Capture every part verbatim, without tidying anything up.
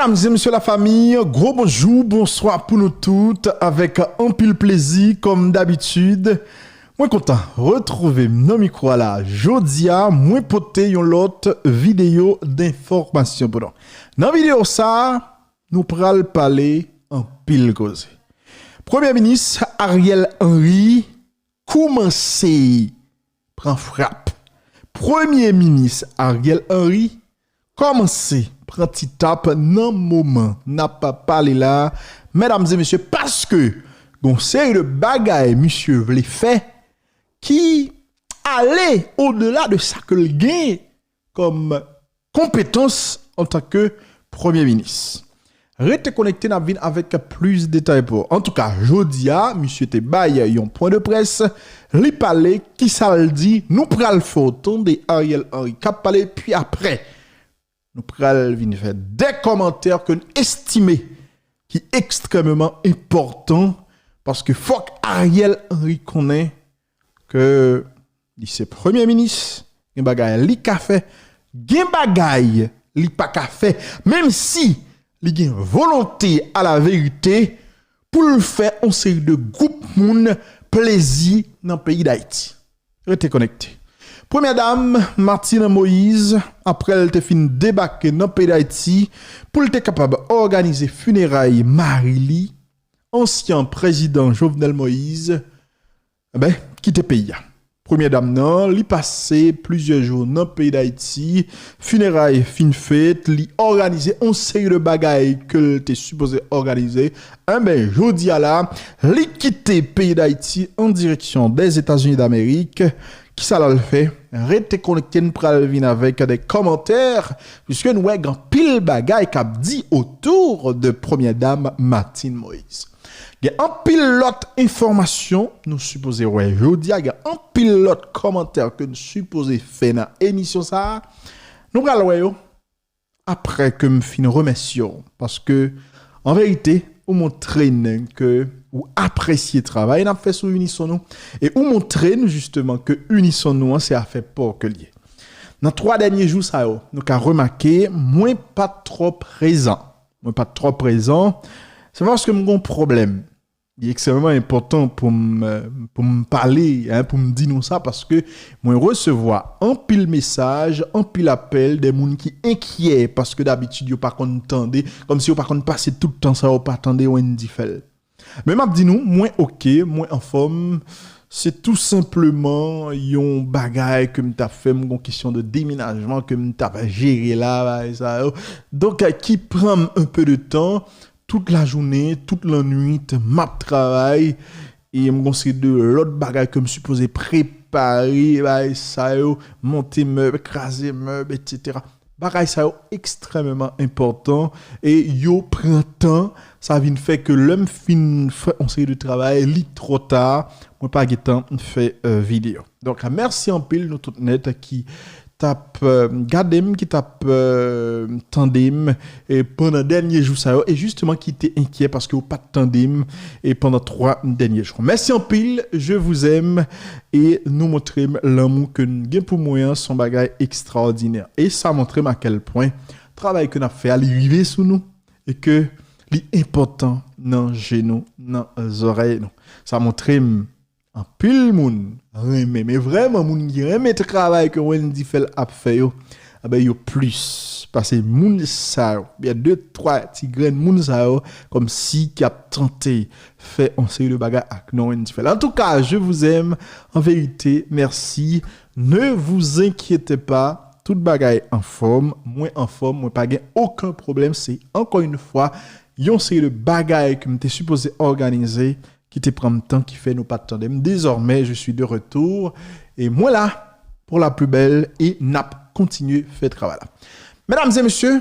Medam e mesye, lafanmi, gwo bonjou, bonswa pou nou tout, avèk anpil plezi, kòm dabitid. Mwen kontan retwouve m nan mikwo a la jodi a, mwen pote yon lòt videyo denfòmasyon pou nou. Nan videyo sa a, nou pral pale anpil koze. Premye Minis Ariel Henry koumanse pran frap. Premye Minis Ariel Henry kòmanse pran ti tap nan moman n ap pale la, medam e mesye, paske gon seri de bagay misye vle fè ki ale odela de sa ke l gen kòm konpetans antanke Premye Minis. Rete konekte, n ap vin avèk plis detay pou ou. Antouka, jodi a, misye te bay yon pwen de près, li pale, kisa l di, nou pral fè w tande Ariel Henry k ap pale, pi aprè, nou pral vin fè de kòmantè ke n estime ki ekstrèmeman enpòtan, paske fòk Ariel Henry konnen ke li se premye minis, gen bagay li ka fè, gen bagay li pa ka fè, menm si li gen volonte a la verite pou l fè yon seri de gwoup moun plezi nan peyi Dayiti. Rete konekte. Premyè Dam Martine Moïse, apre l te fin debake nan peyi Dayiti, pou l te kapab òganize fineray mari li, ansyen prezidan Jovenel Moïse, enben, kite peyi a. Premyè Dam nan, li pase plizyè jou nan peyi Dayiti, fineray fin fèt, li òganize yon seri de bagay ke l te sipoze òganize. Enben, jodi a la, li kite peyi Dayiti an direksyon Dèzetazini Damerik. Kisa l al fè? Rete konekte, n pral vin avèk de kòmantè, piske nou wè gen anpil bagay k ap di otou de Premyè Dam Martine Moïse. Gen anpil lòt enfòmasyon nou sipoze wè jodi a, gen anpil lòt kòmantè ke n sipoze fè nan emisyon sa a. Nou pral wè yo apre ke m fin remèsye w, paske, an verite, ou montre n ke ou apresye travay n ap fè sou Unison Nou, e ou montre n jisteman ke Unison Nou an se afè pa w ke l ye. Nan twa dènye jou sa yo, nou ka remake, mwen pa t twò prezan. Mwen pa t twò prezan. Se pa paske m gen yon pwoblèm. Li ekstrèmeman enpòtan pou m, pou m pale, en, pou m di nou sa, paske mwen resevwa anpil mesaj, anpil apèl de moun ki enkyè, paske dabitid yo pa konn tande, kòmsi yo pa konn pase tout tan sa yo pa tande Wendy fè l. Men m ap di nou, mwen oke, mwen anfòm. Se tou senpleman yon bagay ke m t ap fè, m gon kesyon de demenajman ke m t ap jere la, bagay sa yo. Donk, ki pran m un peu de temps, tout lajounen, tout lannwit, m ap travay, e m gon seri de lòt bagay ke m sipoze prepare, bagay sa yo, monte mèb, kraze mèb, etsetera. Bagay sa yo ekstrèmeman enpòtan e yo pran tan. Sa vin fè ke lè m fin fè yon seri de travay, li twò ta, mwen pa gentan fè, euh, videyo. Donk, mèsi anpil nou tout nèt ki t ap, euh, gade m, ki t ap, euh, tande m, e pandan dènye jou sa yo, e jisteman ki te enkyè paske yo pa t tande m, e pandan twa dènye jou. Mèsi anpil, je vous aime, e nou montre m lanmou ke n gen pou mwen an, se yon bagay ekstraòdinè. E sa montre m a kèl pwen travay ke n ap fè a, li rive sou nou, e ke li enpòtan nan je nou, nan zòrèy nou. Sa montre m anpil moun renmen, men vrèman moun ki renmen travay ke Wendy fè l ap fè yo, enben yo plis pase moun sa yo. Byen de twa ti grenn moun sa yo, kòmsi ki ap tante fè yon seri de bagay ak non Wendy fè l. Antouka, je vous aime, an verite, mèsi. Ne vous inquiétez pas, tout bagay anfòm, mwen anfòm, mwen pa gen okenn pwoblèm. Se ankò yon fwa yon seri de bagay ke m te sipoze òganize, ki te pran m tan, ki fè nou pa t tande m. Désormais, je suis de retour. E mwen la pou la pli bèl e n ap kontinye fè travay la. Medam e mesye,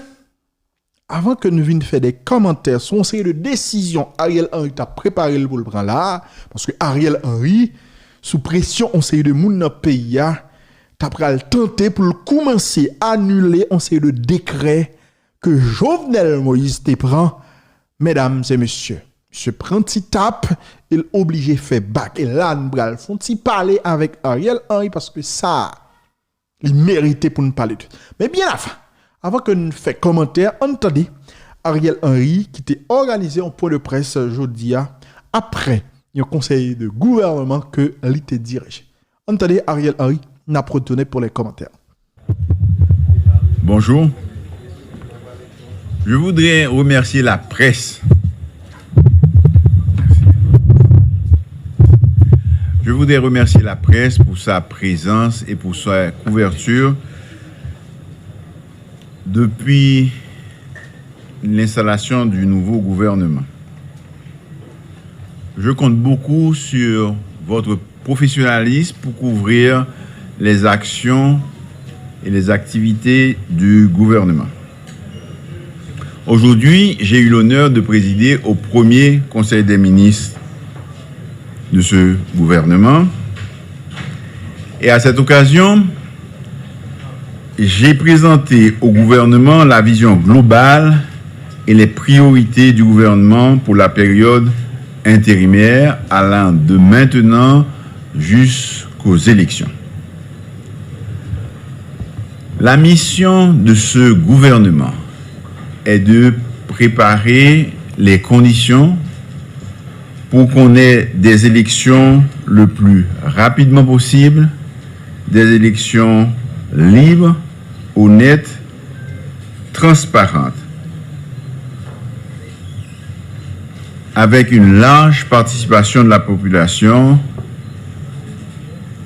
avan ke nou vin fè de kòmantè sou yon seri de desizyon Ariel Henry t ap prepare l pou l pran la, paske Ariel Henry, sou presyon yon seri de moun nan peyi a, ta pral tante pou l koumanse anile yon seri de dekrè ke Jovenel Moïse te pran, medam e mesye. Misye pran ti tap, e l oblije fè bak. E la, n pral fè yon ti pale avèk Ariel Henry, paske sa, li merite pou n pale de. Men byen avan, avan ke n fè kòmantè, ann tande Ariel Henry, ki te òganize yon pwen de près jodi a, apre yon konsèy de gouvènman ke li te dirije. Ann tande Ariel Henry, n ap retounen pou lè kòmantè. Bonjour. Je voudrais remercier la presse. Je voudrais remercier la presse pour sa présence et pour sa couverture depuis l'installation du nouveau gouvernement. Je compte beaucoup sur votre professionnalisme pour couvrir les actions et les activités du gouvernement. Aujourd'hui, j'ai eu l'honneur de présider au premier Conseil des ministres de ce gouvernement. Et à cette occasion, j'ai présenté au gouvernement la vision globale et les priorités du gouvernement pour la période intérimaire allant de maintenant jusqu'aux élections. La mission de ce gouvernement est de préparer les conditions pour qu'on ait des élections le plus rapidement possible, des élections libres, honnêtes, transparentes, avec une large participation de la population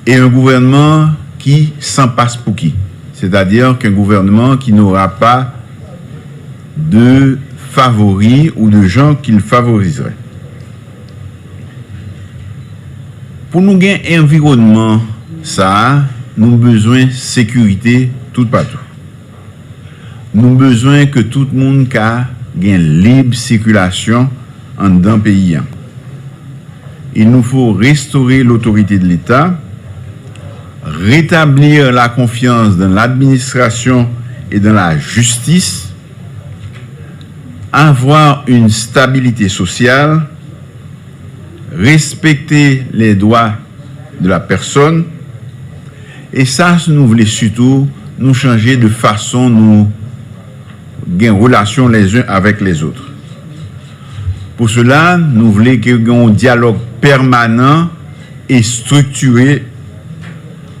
et un gouvernement qui s'en passe pour qui, c'est-à-dire qu'un gouvernement qui n'aura pas de favoris ou de gens qu'il favoriserait. Pou nou gen enviwònman sa a, nou bezwen sekirite toupatou. Nou bezwen ke tout moun ka gen lib sikilasyon anndan peyi an. Il nous faut restaurer l'autorité de l'État, rétablir la confiance dans l'administration et dans la justice, avoir une stabilité sociale, respecter les droits de la personne, e sa nou vle sitou nou chanje de fason nou gen relasyon les uns avec les autres. Pour cela, nou vle ke gen yon dyalòg pèmanan e striktire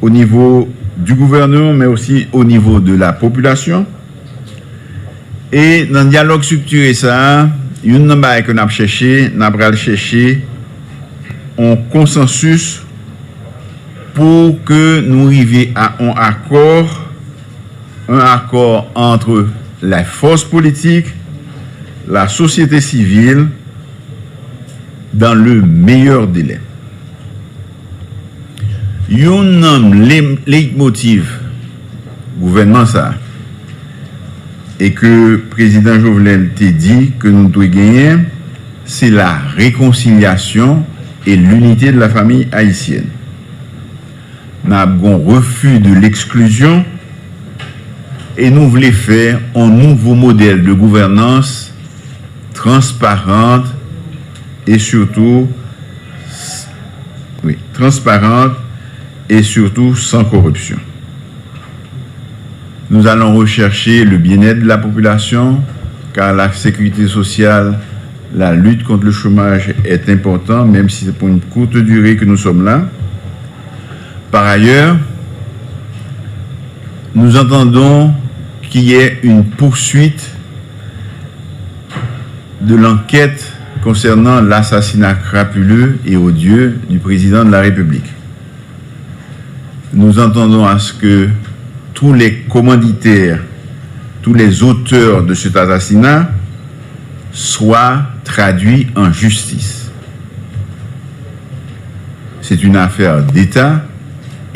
au niveau du gouvernement, mais aussi au niveau de la population. E nan dyalòg striktire sa a, youn nan bagay ke n ap chèche, n ap pral chèche yon konsansis pour que nous arrivions à un accord, un accord entre la force politique, la société civile, dans le meilleur délai. Youn nan leyitmotiv gouvènman sa a, e ke prezidan Jovenel te di ke nou dwe genyen, se la réconciliation et l'unité de la famille haïtienne. N ap gon refi de l'exclusion e nou vle fè yon nouvo modèl de gouvènans transparant e surtout, oui, transparant et surtout sans corruption. Nous allons rechercher le bien-être de la population, car la sécurité sociale, la lutte contre le chômage est importante, même si c'est pour une courte durée que nous sommes là. Par ailleurs, nous entendons qu'il y ait une poursuite de l'enquête concernant l'assassinat crapuleux et odieux du président de la République. Nous entendons à ce que tous les commanditaires, tous les auteurs de cet assassinat soient traduits en justice. C'est une affaire d'État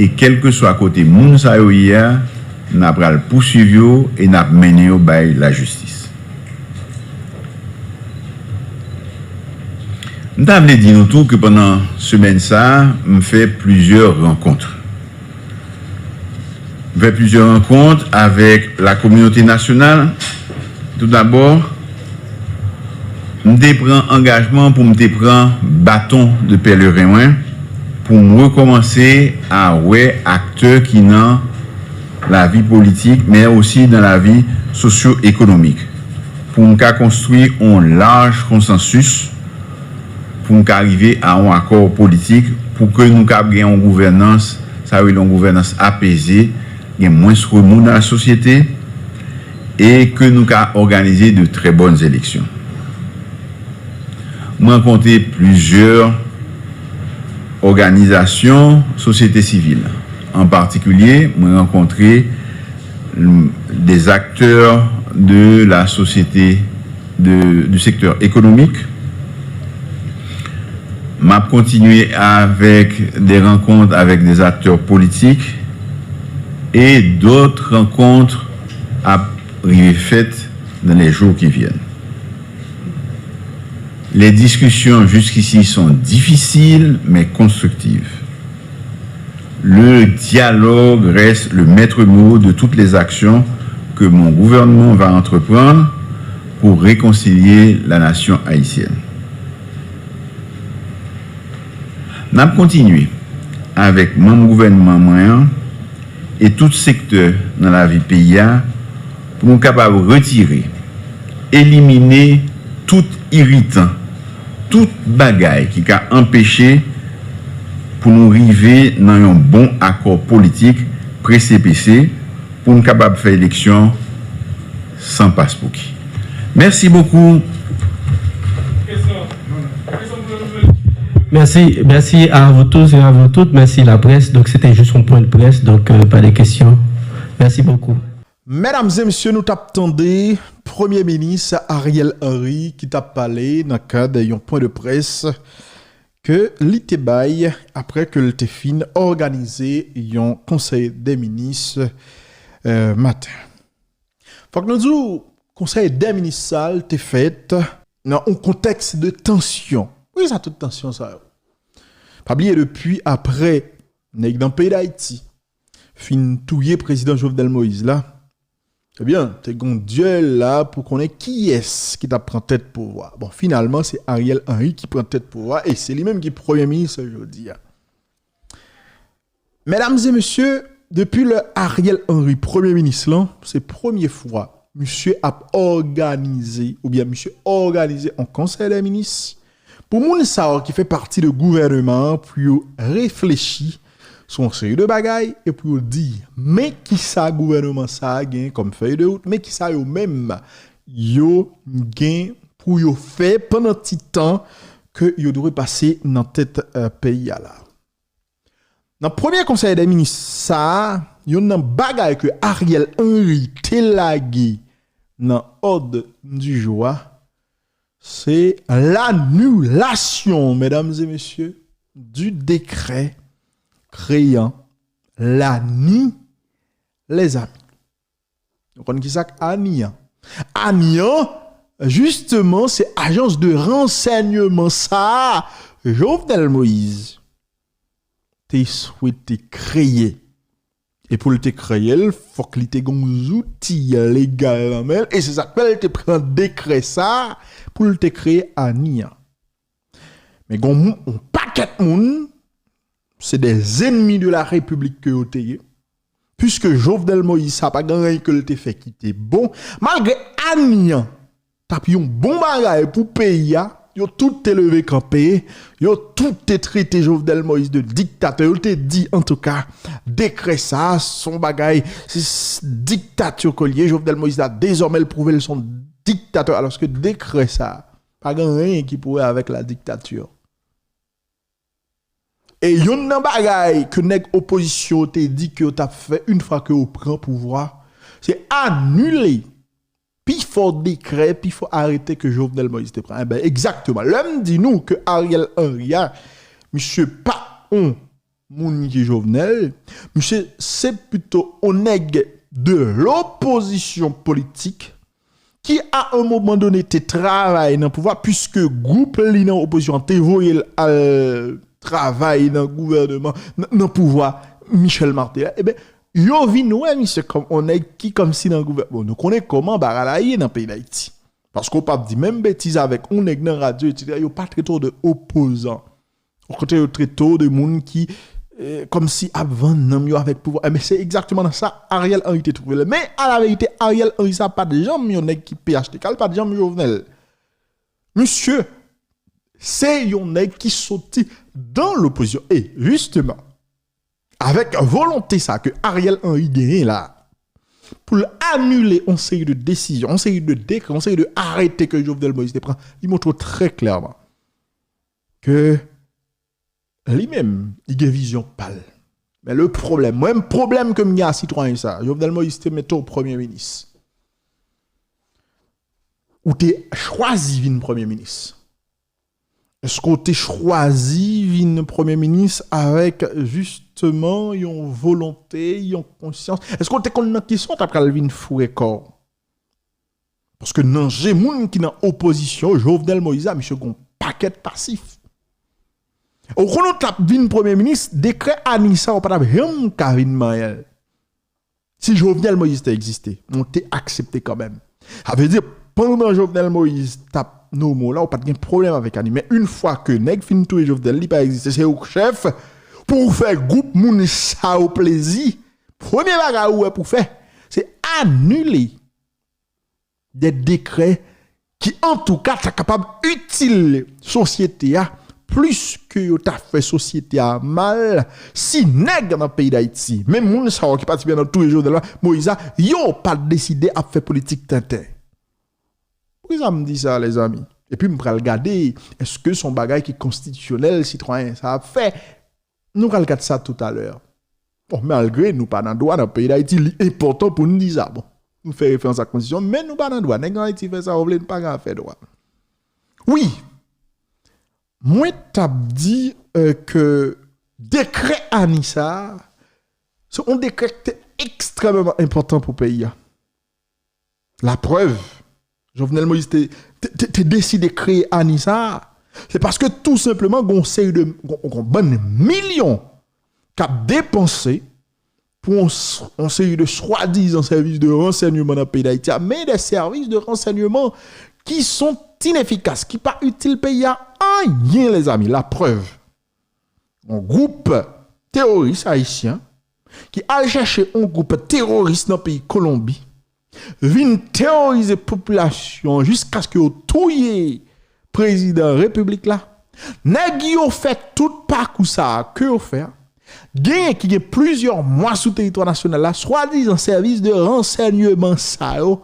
e kèlkeswa kote moun sa yo ye a, n ap pral pouswiv yo e n ap mennen yo bay lajistis. M ta vle di nou tou ke pandan semèn sa a, m fè plizyè rankont. M fè plizyè rankont avèk la kominote nasyonal. Toudabò, m te pran angajman pou m te pran baton de pèleren mwen pou m rekòmanse a wè aktè ki nan lavi politik, men osi nan lavi sosyo-ekonomik. Pou n ka konstwi yon laj konsansis, pou n ka rive a yon akò politik, pou ke nou kab gen yon gouvènans, sa yo rele yon gouvènans apeze, gen mwens remou nan lasosyete, e ke nou ka òganize de trè bòn eleksyon. Mwen rankontre plizyè òganizasyon sosyete sivil. An patikilye, mwen rankontre, mm, des acteurs de la société de, du secteur économique. M ap kontinye avèk de rankont avèk des acteurs politiques et d'autres rencontres ap rive fèt dans les jours qui viennent. Les discussions jusqu'ici sont difficiles mais constructives. Le dialogue reste le maître mot de toutes les actions que mon gouvernement va entreprendre pour réconcilier la nation haïtienne. N ap kontinye avèk manm gouvènman mwen an e tout sektè nan lavi peyi a pou nou kapab retire, elimine tout iritan, tout bagay ki ka anpeche pou nou rive nan yon bon akò politik prese pese pou n kapab fè eleksyon san paspouki. Mèsi bokou. Merci, merci à vous tous et à vous toutes. Merci la presse. Donc c'était juste un point de presse, donc euh, pas de questions. Merci beaucoup. Medam e mesye, nou t ap tande Premye Minis Ariel Henry ki t ap pale nan kad yon pwen de près ke li te bay apre ke l te fin òganize yon konsèy dè minis euh, maten. Fòk nou di w, konsèy dè minis sa l te fèt nan yon kontèks de tansyon. Poukisa tout tansyon sa yo? Pa bliye depi apre nèg nan peyi Dayiti fin touye prezidan Jovenel Moïse la, ebyen, te gon dyèl la pou konnen kiyès ki t ap pran tèt pouvwa. Bon, finalman, se Ariel Henry ki pran tèt pouvwa e se li menm ki premye minis jodi a. Medam e mesye, depi lè Ariel Henry premye minis lan, se premye fwa misye ap òganize oubyen misye òganize yon konsèy dè minis pou moun sa yo ki fè pati de gouvèneman an pou yo reflechi sou yon seri de bagay e pou yo di men kisa gouvèneman sa a gen kòm fèy de wout, men kisa yo menm yo gen pou yo fè pandan ti tan ke yo dwe pase nan tèt peyi a la. Nan premye konsèy dè minis sa a, youn nan bagay ke Ariel Henry te lage nan òd di jou a, se lanilasyon, medam e mesye, di dekrè kreyan lani lèzami. Nou konn kisa k ani an? Ani an, jisteman, se ajans de ransèyman sa a Jovenel Moïse te swete kreye. E pou l te kreye l, fòk li te gen yon zouti legal nan men l, e se sa k fè l te pran dekrè sa a pou l te kreye ani an. Men gen yon pakèt moun, se des ennemis de la République ke yo te ye, puiske Jovenel Moïse sa pa gen anyen ke l te fè ki te bon, malgre ani an t ap yon bon bagay pou peyi a, yo tout te leve kanpe, yo tout te trete Jovenel Moïse de diktatè, yo te di antouka dekrè sa a se yon bagay diktati ke l ye, Jovenel Moïse la dezòmè l pwouve l se yon diktatè, alòske dekrè sa a pa gen anyen ki pou wè avèk la dictature. E youn nan bagay ke nèg opozisyon te di ke yo t ap fè yon fwa ke yo pran pouvwa, se anile pi fò dekrè, pi fò arete ke Jovenel Moïse te pran. Enben, egzakteman. Lè m di nou ke Ariel Henry a, misye pa yon moun ki Jovenel, misye se pito yon nèg de lopozisyon politik ki a yon moman done te travay nan pouvwa, piske gwoup li nan opozisyon an te voye l al travay nan gouvèneman, nan pouvwa Michel Martelly. Ebyen, yo vin wè misye kòm yon nèg ki kòmsi nan gouvèneman. Bon, nou konnen kòman bagay la ye nan peyi Dayiti. Paske w p ap di menm betiz avèk yon nèg nan radyo, etsetera, yo pa trete w de opozan. Okontrè, yo trete w de moun ki eh, kòmsi ap vann nanm yo avèk pouvwa. Ebyen, se egzakteman nan sa Ariel Henry te twouve l. Men, alaverite, Ariel Henry sa pa t janm yon nèg ki P H T K, li pa t janm Jovenel. Misye, se yon nèg ki soti dan lopozisyon. E, jisteman, avèk volonte sa ke Ariel Henry genyen la, pou l anile yon seri de desizyon, yon seri de dekrè, yon seri de arete ke Jovenel Moïse te pran, li montre w trè klèman ke li menm, li gen vizyon pa l. Men le pwoblèm, mwen, pwoblèm ke m gen a sitwayen sa, Jovenel Moïse te mete w premye minis. Ou te chwazi vin premye minis. Èske w te chwazi vin premye minis avèk jisteman yon volonte, yon konsyans? Èske w te konn nan kisa w ta pral vin foure kò w? Paske nan je moun ki nan opozisyon, Jovenel Moïse a, misye gon pakèt pasif. Ou konnen w t ap vin premye minis, dekrè Ani sa, ou pa t ap janm ka vin manyen l. Si Jovenel Moïse te egziste, mwen te aksepte kanmenm. Sa vle di, pandan Jovenel Moïse t ap nome w la, ou pa t gen pwoblèm avèk Ani. Men yon fwa ke nèg fin touye Jovenel, li pa egziste, se ou k chèf, pou w fè gwoup moun sa yo plezi, premye bagay ou wè pou fè, se anile de dekrè ki, antouka, ta kapab itil sosyete a plis ke yo ta fè sosyete a mal si nèg nan peyi Dayiti, menm moun sa yo ki patisipe nan touye Jovenel Moïse la, yo pa t deside ap fè politik tenten. Poukisa m di sa, lèzanmi? Epi m pral gade, èske se yon bagay ki konstitisyonèl sitwayen sa ap fè? Nou pral gad sa toutalè. Bon, malgre nou pa nan dwa nan peyi Dayiti, li enpòtan pou n di sa. Bon, nou fè referans ak konstitisyon, men nou pa nan dwa. Nèg an Ayiti fè sa yo vle, nou pa gen afè dwa. Wi, mwen t ap di eh, ke dekrè Ani sa, se yon dekrè ki te ekstrèmeman enpòtan pou peyi a. Laprèv, Jovenel Moïse te, te, te, te deside kreye Ani sa, se paske tou senpleman gon seri de, gon, gon bann milyon k ap depanse pou yon, yon seri de swadizan sèvis de ransèyman nan peyi Dayiti a, men de sèvis de ransèyman ki sont inefikas, ki pa itil peyi a anyen, lèzanmi. Laprèv, yon gwoup teworis ayisyen ki al chèche yon gwoup teworis nan peyi Kolonbi, vin teworize popilasyon an jiskaske yo touye prezidan repiblik la. Nèg yo fè tout pakou sa a ke yo fè a. Genyen ki gen plizyè mwa sou teritwa nasyonal la, swadizan sèvis de ransèyman sa yo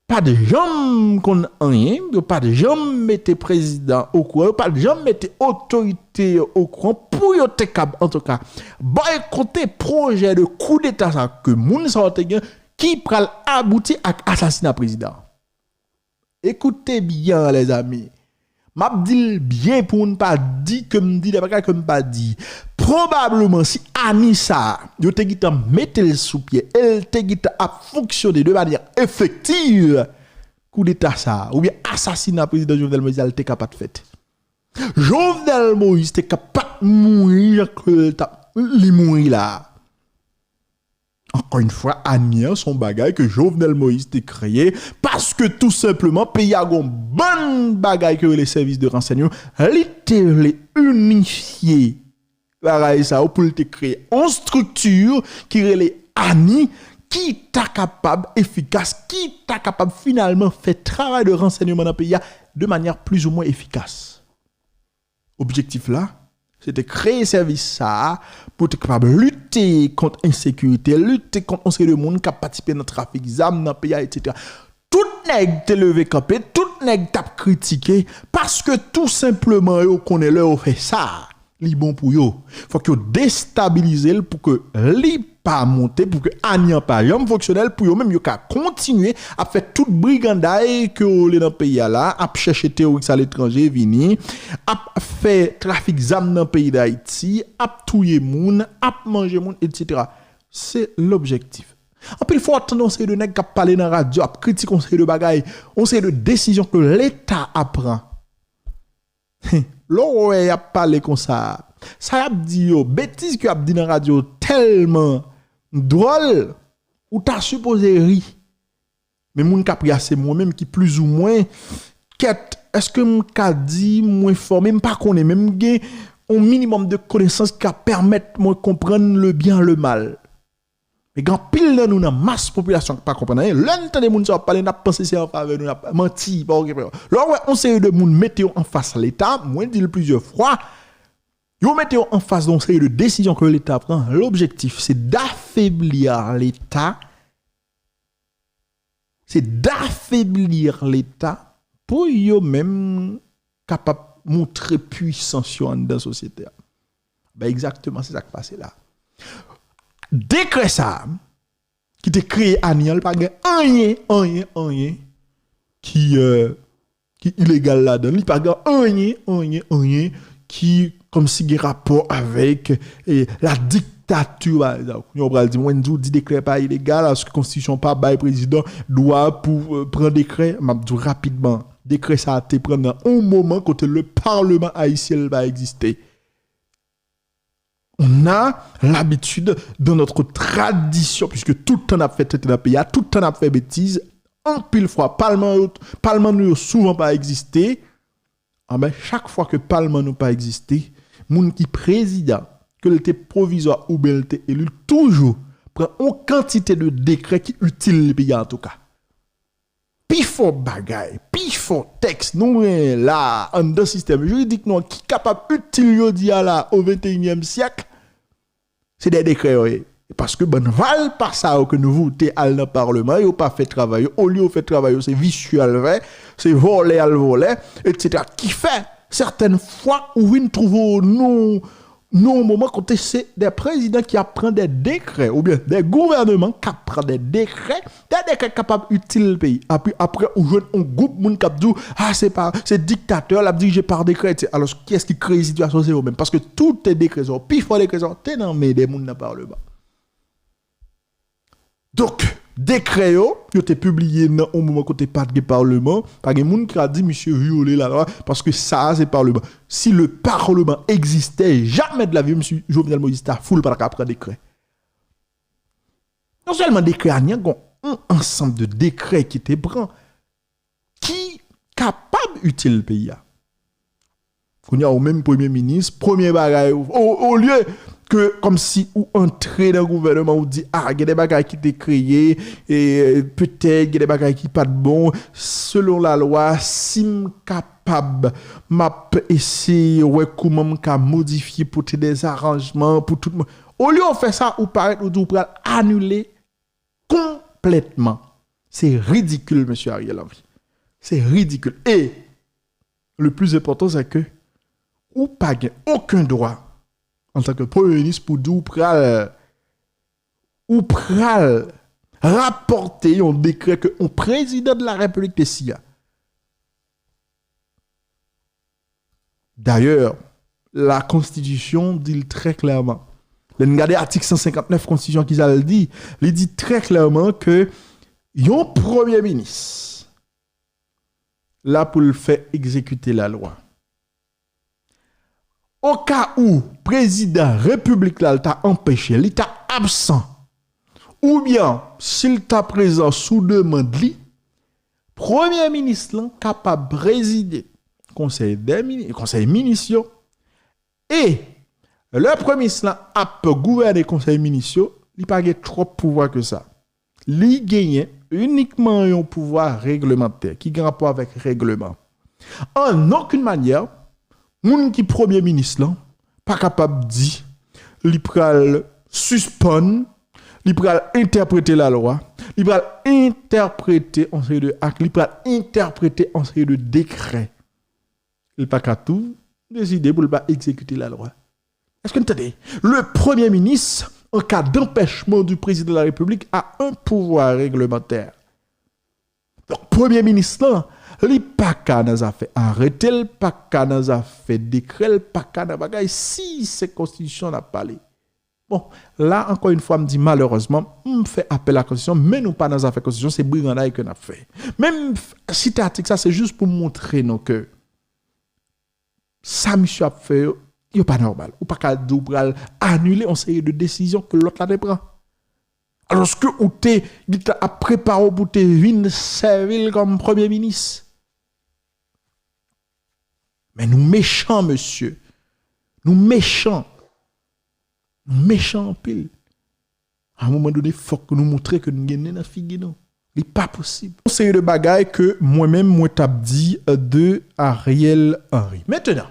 pa t janm konn anyen, yo pa t janm mete prezidan okouran, yo pa t janm mete otorite yo okouran pou yo te kab, antouka, bòykote pwojè de koudeta sa ke moun sa yo te gen ki pral abouti ak asasina prezidan an. Ekoute byen, lèzanmi. M ap di l byen pou n pa di ke m di de bagay ke m pa di. Pwobableman, si Ani sa a, yo te gentan mete l sou pye e l te gentan ap fonksyone de manyè efektiv, koudeta sa a, oubyen asasina prezidan Jovenel Moïse a, l te ka pa t fèt. Jovenel Moïse te ka pa t mouri jan ke l t ap, li mouri la a. Ankò yon fwa, Ani an se yon bagay ke Jovenel Moïse te kreye, paske tou senpleman, peyi a gon bann bagay ke yo rele sèvis de ransèyman, li te vle inifye bagay sa yo pou l te kreye yon estrikti ki rele Ani, ki ta kapab efikas, ki ta kapab finalman fè travay de ransèyman nan peyi a de manyè plizoumwen efikas. Objektif la, se te kreye sèvis sa a pou te kapab lite kont ensekirite, lite kont yon seri de moun k ap patisipe nan trafik zam nan peyi a, etsetera. Tout nèg te leve kanpe, tout nèg t ap kritike, paske tou senpleman yo konnen lè yo fè sa, li bon pou yo. Fòk yo destabilize l pou ke li pa monte, pou ke Ani an pa janm fonksyonèl, pou yo menm yo ka kontinye ap fè tout briganday ke yo vle nan peyi a la, ap chèche teworis aletranje vini, ap fè trafik zam nan peyi Dayiti, ap touye moun, ap manje moun, etsetera. Se lobjektif. Anpil fwa w ap tande yon seri de nèg k ap pale nan radyo, ap kritike yon seri de bagay, yon seri de desizyon ke Leta ap pran. Lè w wè y ap pale konsa, sa y ap di yo, betiz ke y ap di nan radyo tèlman dwòl, ou ta sipoze ri. Men moun k ap ri a se mwen menm ki plizoumwen kèt, èske m ka di mwen fòme, m pa konnen, men m gen yon minimòm de konesans ki ka pèmèt mwen konprann le byen, le mal. Men gen anpil nan nou nan mas popilasyon ki pa konprann anyen. Lè n tande moun sa yo ap pale, n ap panse se an favè nou, n ap manti, pa okipe yo. Lè w wè yon seri de moun mete yo anfas Leta, mwen di l plizyè fwa, yo mete yo anfas de yon seri de desizyon ke Leta pran, l'objectif, c'est d'affaiblir l'État, c'est d'affaiblir l'État pou yo menm kapab montre pwisans yo anndan sosyete a. Ben, egzakteman, se sa k pase la. Dekrè sa a, ki te kreye ANI an, li pa gen anyen, anyen, anyen ki, euh, ki ilegal ladan l. Li pa gen anyen, anyen, anyen ki kòmsi gen rapò avèk, eh, la dictature, pa egzanp. Kounye a w pral di, Wendy, w di dekrè pa ilegal, aske konstitisyon pa bay prezidan dwa pou, euh, pran dekrè. M ap di w rapidman, dekrè sa a te pran nan yon moman kote le parlement haïtien pa egziste. On a l'habitude dans notre tradition, puisque tout tan n ap fè tenten nan peyi a, tout tan n ap fè betiz, anpil fwa, palman yo, palman nou yo souvan pa egziste. Anben, chak fwa ke palman nou pa egziste, moun ki prezidan, ke l te pwovizwa oubyen l te eli, toujou pran yon kantite de dekrè ki itil peyi a, antouka. Pi fò bagay, pi fò tèks nou genyen la a anndan sistèm jiridik nou an ki kapab itil jodi a la, o venteyinyèm syèk, se dè dekrè yo ye. Paske bann valpa sa yo ke nou vote al nan palman, yo pa fè travay yo. Olye yo fè travay yo, se visye al fè, se vòlè al vòlè, etsetera. Ki fè, sètèn fwa, ou vin twouve w nou nan yon moman kote se dè prezidan ki ap pran dè dekrè, oubyen dè gouvèneman k ap pran dè dekrè, dè dekrè k kapab itil peyi. Apre, apre, ou jwenn yon gwoup moun k ap di w, ah, se pa, se diktatè, l ap dirije pa dekrè, etsetera. Alò, kiyès ki kreye sitiyasyon? Se yo menm. Paske tout dekrè sa yo, pi fò dekrè sa yo, te nan men dè moun nan palman. Donk, dekrè yo, yo te pibliye nan yon moman kote pa t gen palman, pa gen moun ki ka di misye vyole lalwa, paske sa a se palman. Si le parlement existait, jamais de la vie, misye Jovenel Moïse ta fou, l pa ta ka pran dekrè. Non sèlman dekrè a, ni yon ansanm de dekrè ki te pran, ki kapab itil peyi a. Kounye a, ou menm premye minis, premye bagay, o, olye ke kòmsi ou antre nan gouvèneman, ou di, ah, gen de bagay ki te kreye, e petèt gen de bagay ki pa t bon, selon lalwa, si m kapab, m ap eseye wè kouman m ka modifye, pote de zaranjman pou tout moun. Olye ou fè sa, ou parèt, ou di ou pral anile konplètman. Se ridikil, mesye Ariel Henry. Se ridikil. E le plus important, c'est que ou pa gen okenn dwa, antanke premye minis, pou di ou pral, ou pral rapòte yon dekrè ke yon prezidan de la repiblik te siyen. Dayè, la konstitisyon di l trè klèman. Lè n gade atik san senkantnèf konstitisyon, kisa l di? Li di trè klèman ke yon premye minis la pou l fè egzekite lalwa. Oka ou prezidan repiblik la, l ta anpeche, li ta absan, oubyen si l ta prezan sou demann li, premye minis lan kapab prezide konsèy dè mini-, konsèy minis yo. E lè premye minis lan ap gouvène konsèy minis yo, li pa gen twòp pouvwa ke sa. Li genyen inikman yon pouvwa reglemantè ki gen rapò avèk règleman. An okenn manyè, moun ki premye minis lan pa kapab di li pral sispann, li pral entèprete lalwa, li pral entèprete yon seri de ak, li pral entèprete yon seri de dekrè. Li pa ka tou deside pou l pa egzekite lalwa. Èske n tande? Le Premier ministre, en cas d'empêchement du président de la République, a un pouvoir réglementaire. Donk, premye minis lan, li pa ka nan zafè arete, l pa ka nan zafè dekrè, l pa ka nan bagay, si se konstitisyon n ap pale. Bon, la, ankò yon fwa, m di malerezman, m fè apèl a konstitisyon, men nou pa nan zafè konstitisyon, se briganday ke n ap fè. Men m f-, site atik sa, se jis pou montre nou ke sa misye ap fè yo, yo pa nòmal. Ou pa ka di w pral anile yon seri de desizyon ke lòt la te pran. Alòske ou te gentan ap prepare w pou te vin sèvi l kòm premye minis. Men nou mechan, mesye. Nou mechan. Nou mechan anpil. A yon moman done, fòk nou montre ke nou gen nen nan figi nou. Li pa posib. Yon seri de bagay ke mwen menm, mwen t ap di, euh, de Ariel Henry. Mentenan,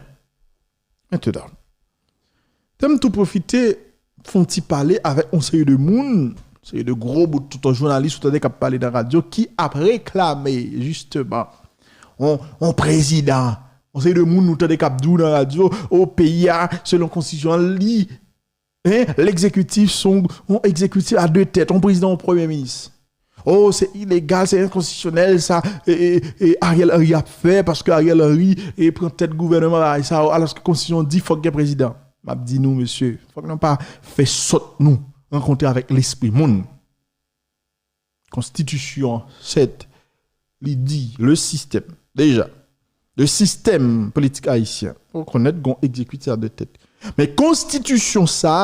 mentenan, te m tou pwofite fè yon ti pale avèk yon seri de moun, seri de gwo bout toutan jounalis ou tande k ap pale nan radyo, ki ap reklame, jisteman, yon, yon prezidan. Yon seri de moun nou tande k ap di w nan radyo, o peyi a, selon konstitisyon an, li, hein, legzekitif se yon, yon egzekitif a de tèt, yon prezidan, yon premye minis. Oh, se ilegal, se enkonstitisyonèl sa. E, e, e Ariel Henry ap fè, paske Ariel Henry e pran tèt gouvènman bagay sa, alòske konstitisyon di fòk gen prezidan. M ap di nou, mesye, fòk nou pa fè sòt nou rankontre avèk lespri moun. Konstitisyon, sèt, li di, le système, deja, le système politique haïtien, ou rekonèt gon egzekitif a de tèt. Men konstitisyon sa,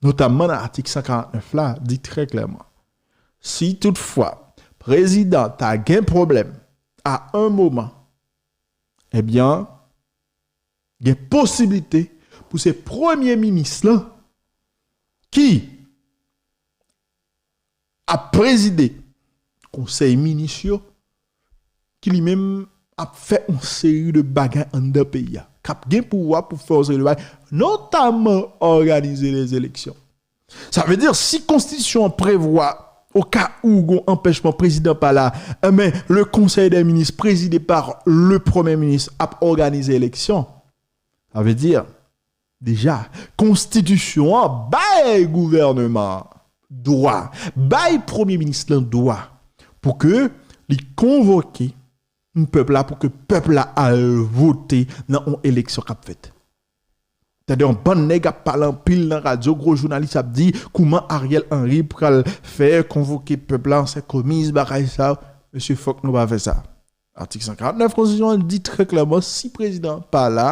notamman nan atik san karant nèf la, di trè klèman, si toutfwa prezidan ta gen pwoblèm a yon moman, ebyen, gen posiblite pou se premye minis lan ki ap prezide konsèy minis yo, ki li menm ap fè yon seri de bagay anndan peyi a, k ap gen pouvwa pou fè yon seri de bagay, notamman òganize lèzeleksyon. Sa vle di, si konstitisyon an prevwa, o ka ou gon anpèchman, prezidan pa la, enben, le konsèy dè minis, prezide pa le premye minis, ap òganize eleksyon. Sa vle di, deja, konstitisyon an bay gouvènman an dwa, bay premye minis lan dwa pou ke li konvoke pèp la, pou ke pèp la al vote nan yon eleksyon k ap fèt. Tande yon bann nèg ap pale anpil nan radyo, gwo jounalis ap di kouman Ariel Henry pral fè konvoke pèp la an sèkomiz, bagay sa. Mesye, fòk nou pa fè sa. Atik san karant nèf konstitisyon an di trè klèman, si prezidan pa la,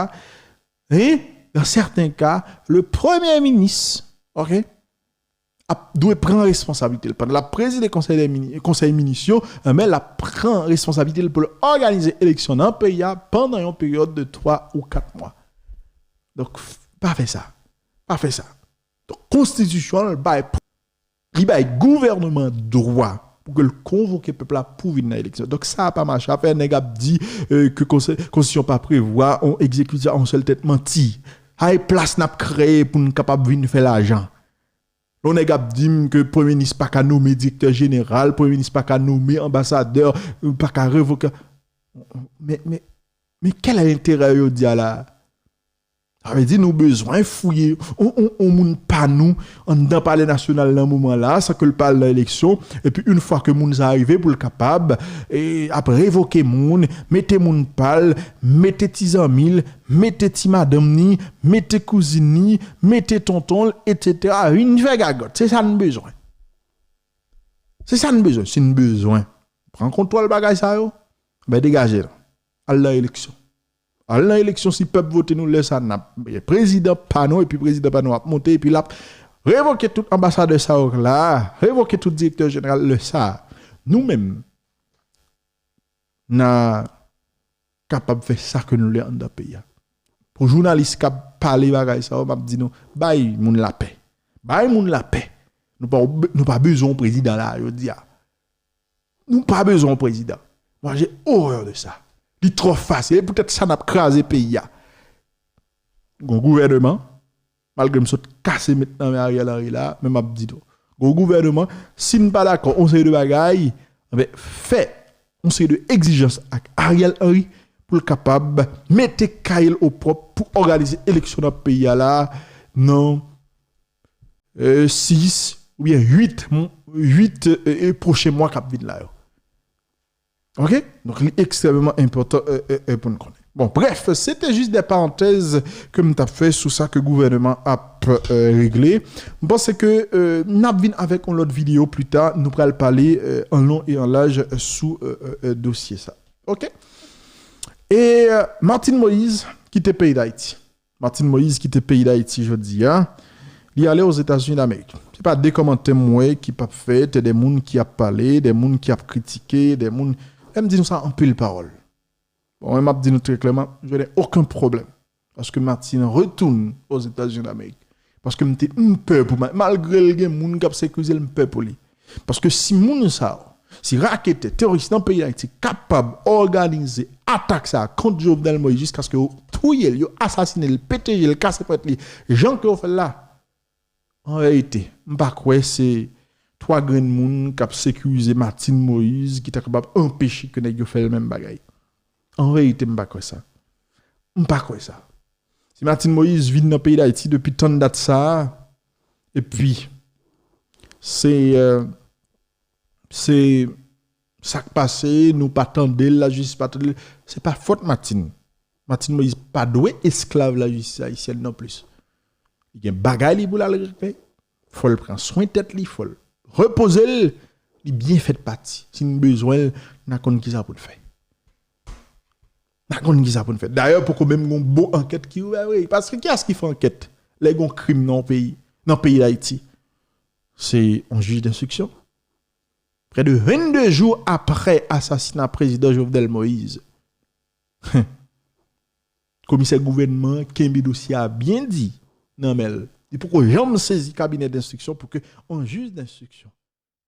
hein, dans certains cas, le premier ministre, ok, ap dwe pran responsablite l. Pandan l ap prezide konsèy dè mini-, konsèy minis yo, enben, l ap pran responsablite l pou l òganize eleksyon nan peyi a pandan yon peryòd de twa ou kat mwa. Donk, f-, pa fè sa. Pa fè sa. Donk, konstitisyon an bay, li bay gouvènman an dwa pou ke l konvoke pèp la pou vin nan eleksyon. Donk, sa a pa mache. Afè nèg ap di, euh, ke konsè-, konstitisyon pa prevwa yon egzekitif a yon sèl tèt, manti. Ay plas n ap kreye pou n kapab vin fè lajan. Lè yon nèg ap di m ke premye minis pa ka nonmen direktè jeneral, premye minis pa ka nonmen anbasadè, pa ka revoke. Men, men, men kèl enterè yo di a la? Sa vle di nou bezwen fouye yon, yon, yon moun pa nou anndan palè nasyonal nan moman la, san ke l pa al nan eleksyon, epi yon fwa ke moun sa a rive pou l kapab, e, ap revoke moun, mete moun pa l, mete ti zanmi l, mete ti madanm ni, mete kouzin ni, mete tonton l, etsetera, vin fè gagòt. Se sa n bezwen. Se sa n bezwen. Si n bezwen pran kontwòl bagay sa yo, ben degaje nou. Al nan eleksyon. Al nan eleksyon, si pèp vote nou, lè sa n ap gen prezidan pa nou, epi prezidan pa nou ap monte, epi l ap revoke tout anbasadè sa yo la, revoke tout direktè jeneral lè sa. Nou menm, n a kapab fè sa ke nou vle anndan peyi a. Pou jounalis k ap pale bagay sa yo, m ap di nou, bay moun lapè. Bay moun lapè. Nou pa, nou pa bezwen yon prezidan la, jodi a. Nou pa bezwen yon prezidan. Moi, j'ai horreur de ça. Li twò fasil. E poutèt sa n ap kraze peyi a. Gon gouvènman, malgre m sot kase met nan men Ariel Henry la, men m ap di nou. Gon gouvènman, si n pa dakò yon seri de bagay, enben, fè yon seri de egzijans ak Ariel Henry pou l kapab mete kay l opwòp pou òganize eleksyon nan peyi a la nan, euh, sis oubyen uit, m-, uit, euh, euh, pwochen mwa k ap vin la yo. Ok? Donk, li ekstrèmeman enpòtan, euh, euh, euh, pou n konnen. Bon, bref, se te jis de parantèz ke m t ap fè sou sa ke gouvènman ap, euh, regle. M panse ke, euh, n ap vin avèk yon lòt videyo pli ta. Nou pral pale, euh, an lon e an laj sou, euh, euh, euh, dosye sa. Ok? E, euh, Martine Moïse kite peyi Dayiti. Martine Moïse kite peyi Dayiti jodi a. Li ale Ozetazini Damerik. Se pa de kòmantè m wè ki p ap fèt, de moun ki ap pale, de moun ki ap kritike, de moun, lè m di nou sa, anpil pawòl. Bon, mwen, m ap di nou trè klèman, je n'ai aucun problème. Paske Martine retourne aux États-Unis d'Amérique. Paske m te m pè pou Martine. Malgre l gen moun k ap sekirize l, m pè pou li. Paske si moun sa yo, si raketè, teworis nan peyi Dayiti kapab òganize atak sa a kont Jovenel Moïse jiskaske yo touye l, yo asasine l, pete je l, kase pwent li, jan ke yo fè l la, an reyalite, m pa kwè se twa grenn moun k ap sekirize Martine Moïse ki ta kapab anpeche ke nèg yo fè l menm bagay. An reyalite, m pa kwè sa. M pa kwè sa. Si Martine Moïse vin nan peyi Dayiti depi tann dat sa a, epi se, euh, se sa k pase, nou pa tande l, lajistis pa tande l, se pa fòt Martine. Martine Moïse pa dwe esklav lajistis ayisyèn non plis. Li gen bagay li pou l al regle. Fò l pran swen tèt li, fò l repoze l, li byen fèt pati. Si n bezwen l, n a konn kisa pou n fè. N a konn kisa pou n fè. Dayè, poko menm gon bon ankèt ki ouvè vre. Paske kiyès ki fè ankèt lè gon krim nan yon peyi, nan peyi Dayiti? Se yon jij denstriksyon. Près de vingt-deux jours après asasina prezidan Jovenel Moïse, komisè gouvènman an kenbe dosye a byen di nan men l. Li poko janm sezi kabinè denstriksyon pou ke yon jij denstriksyon